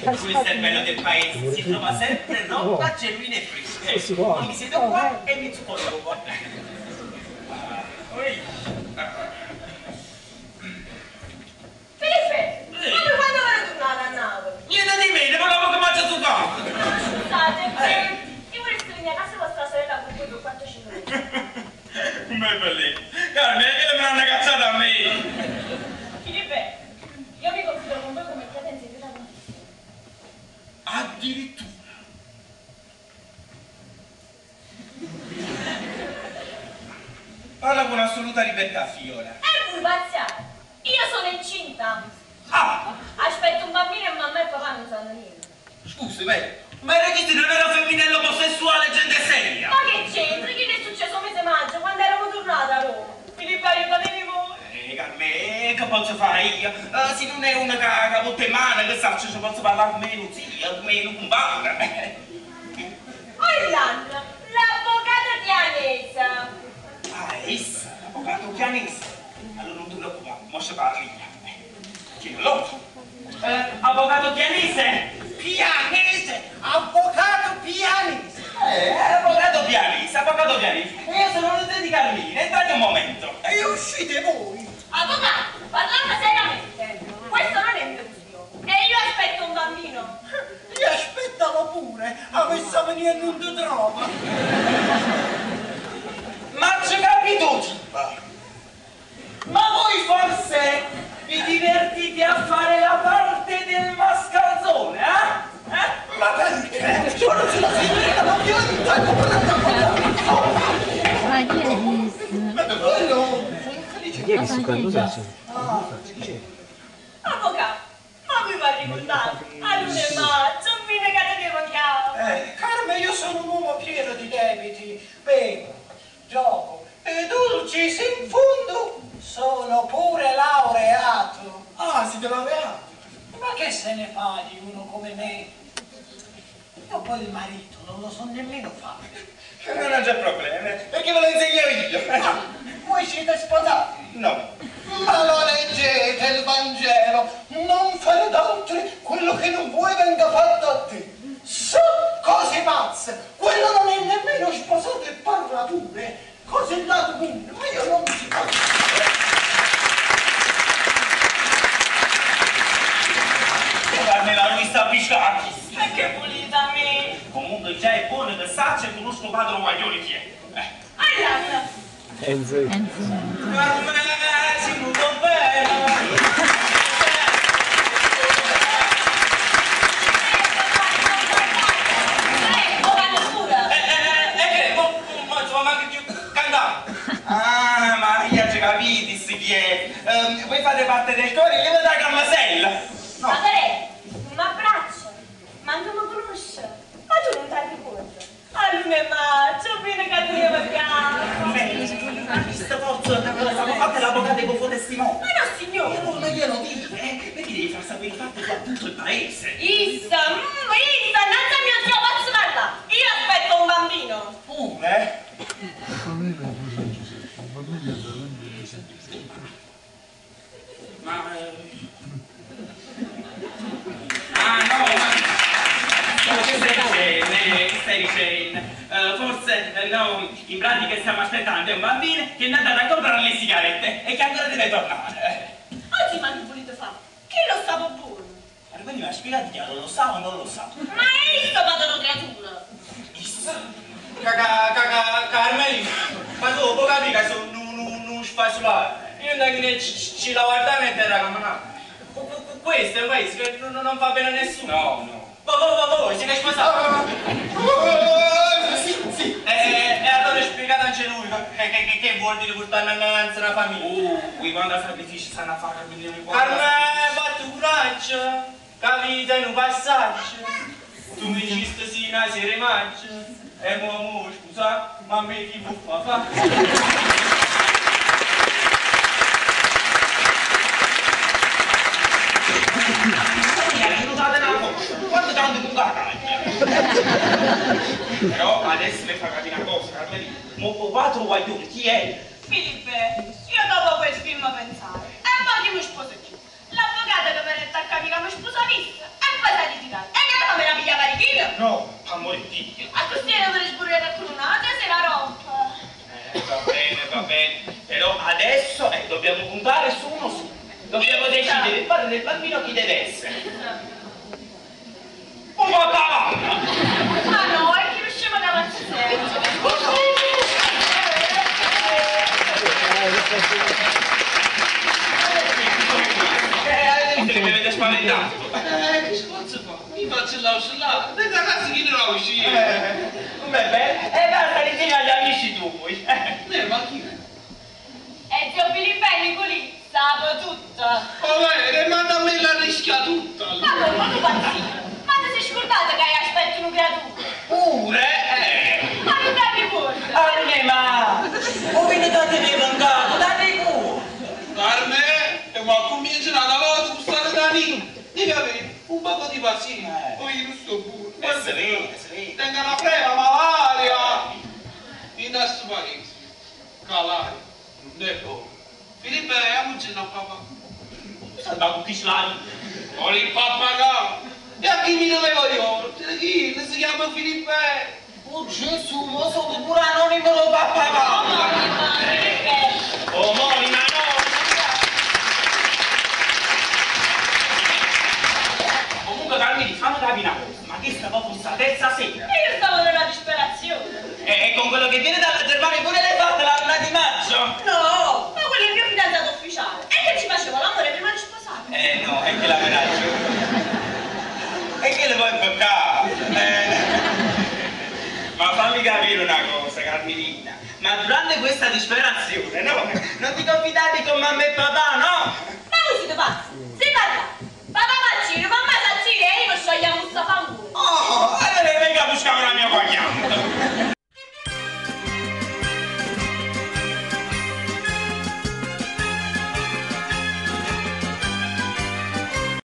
Questo è il bello del paese, si trova sempre roba genuina e fresca. Io mi siedo qua e mi zuppo dopo. Filippo, ma tu quando vuoi tornare a Napoli? Niente di meno, volevo che mangia tu qua. Scusate, io vorrei venire a casa vostra sorella con voi per 4-5 minuti. Come belli. Carmen, che me l'hanno cacciata a me. Filippo, io mi confido con voi come chiede in segreta confessione. Addirittura. Parla con assoluta libertà, figliola. È purbaziale. Io sono incinta. Ah! Aspetto un bambino e mamma e papà non sanno niente. Scusi, beh, ma il registro non era femminello omosessuale, gente seria. Ma che c'entra? Che è successo un mese maggio quando eravamo tornata a Roma? Filippo, aiutatemi voi. Carmen, che posso fare io? Se non è una che butta in mano, che sa, ci posso parlare meno zia, meno compagna. Oh, l'anno, l'avvocato Chianese. Ah, essa, l'avvocato Chianese. Allora non ti preoccupare, mo ci parli io. Chi è l'altro? Avvocato Chianese? Pianese! Avvocato Pianese! Avvocato Pianese, avvocato Pianese. Io sono lo zio di Carmine, entrate un momento. E uscite voi! Avvocato, parlando seriamente, questo non è mio figlio. E io aspetto un bambino. Li aspettavo pure, avesse venire non ti trova. Ma c'è capito, tipo? Ma voi forse vi divertite a fare la parte del mascalzone, eh? Eh? Ma perché? Sono sulla signora, la pianta, Ma chi è questo? Ma quello... Chi è che si cosa c'è? Avvocato, ma mi va ricordate? A luna e maggio, fine che tenevo chiaro. Carmen, io sono un uomo pieno di debiti. Bevo, gioco e dulcis in fondo sono pure laureato. Ah, siete laureato? Ma che se ne fa di uno come me? Io poi il marito non lo so nemmeno fare. Non c'è problema, perché ve lo insegno io. Ah, voi siete sposati? No. Ma lo leggete il Vangelo, non fare d'altri quello che non vuoi venga fatto a te. So cose pazze, quello non è nemmeno sposato e parla pure. Cose dato pure, ma io non ci posso. Carmela, lui sta pisciando. Ma che pulita me! Comunque già è buono che sa e conosco padre guaglione chi è. Allora, Enzo. Enzo. Carmela, si molto bene. Ah, ma io ci capite chi è. Voi fate parte del coro e io vado a Carmasella. No. Ma te, mi abbraccia, ma non mi conosce. Ma tu non ti ricordi? A luna e maggio, fine che tu Questa forza, stavo fatta l'avvocato con testimone. Ma no, signore. Non glielo dire, perché devi far sapere i fatti qua tutto il paese. Issa, Issa, innanzi a mio zio posso parlare. Io aspetto un bambino. Pure? Ma... Ah no, ma... Che stai dicendo? Che stai dicendo? Forse, no, in pratica stiamo aspettando un bambino che è andato a comprare le sigarette e che ancora deve tornare. Oggi ma che volete fare? Chi lo sa buono? Allora, quindi mi ha spiegato chiaro, lo sa o non lo sa? Ma è io vado creatura! Issa? Carmelina, ma tu puoi capire che sono un sfasulato? Io non è che ci la guardavo e terra camminare. Questo è un paese che non fa bene a nessuno. No, no. Voi, siete sposati? Sì, sì. E allora spiegate anche lui che vuol dire portare innanzi una famiglia. Qui quando sacrifici stanno a fare quindi mi Carmen, fatto coraggio, che la vita è un passaggio. Tu mi diciste sì una sera 'e maggio e mo mo scusa, ma a me chi può fa fa? Mi ha notato una cosa, quando tanto con cagna. Però adesso mi fa capire una cosa, Carmelina. Mo 'o padre guaglione chi è? Filippo, io dopo quel film pensare, e poi chi mi sposo più? L'avvocato che mi ha detto a capire che mi sposavisse, e poi si è ritirato. E che non me la pigliava di chilo? No, amore di Dio. A così era per sburrare con un'altra se la rompe. Va bene, va bene. Però adesso dobbiamo puntare su uno solo. Dobbiamo decidere il padre del bambino chi deve essere. Un pappagallo! Ma no, è che riusciamo a ammazzare. Mi avete spaventato. Che sforzo fa? Mi faccio là, le ragazze chi ne va a uscire? Come bello? E basta insieme agli amici tuoi. Ma chi? E zio Filippo Nicolì, sa tutto. Oh, vero, ma da me la rischia tutta. Ma come tu pazzino? Ma ti sei scordato che hai aspettato un creatura? Pure? Ma non ti ricordi? Ah, non è ma! Ho venuto a tenere un capo, date cu! Carme, ma comincia una volta con stare da lì. Devi avere un po' di pazienza. Poi io non sto pure. Si vede, si vede. Tenga una preva malaria. In questo paese, calare, non è buono. Filippo, andiamo a papà. Salva con chi ce l'hai? Con il pappagallo. E a chi mi dovevo rivolgere? Chi? Si chiama Filippo. Oh Gesù, ma sono pure anonimo lo pappagallo. Oh, Monima, no! Comunque, Carmini, fammi capire una cosa, ma questa proprio sta terza sera. E io stavo nella disperazione. E con quello che viene dalla Germania pure l'hai fatta la luna di maggio? No, ma quello è il mio fidanzato ufficiale. E che ci faceva l'amore prima di sposarmi? No, è che la ragione. E che le vuoi beccare? Ma fammi capire una cosa, Carmelina. Ma durante questa disperazione, no? Non ti confidavi con mamma e papà, no?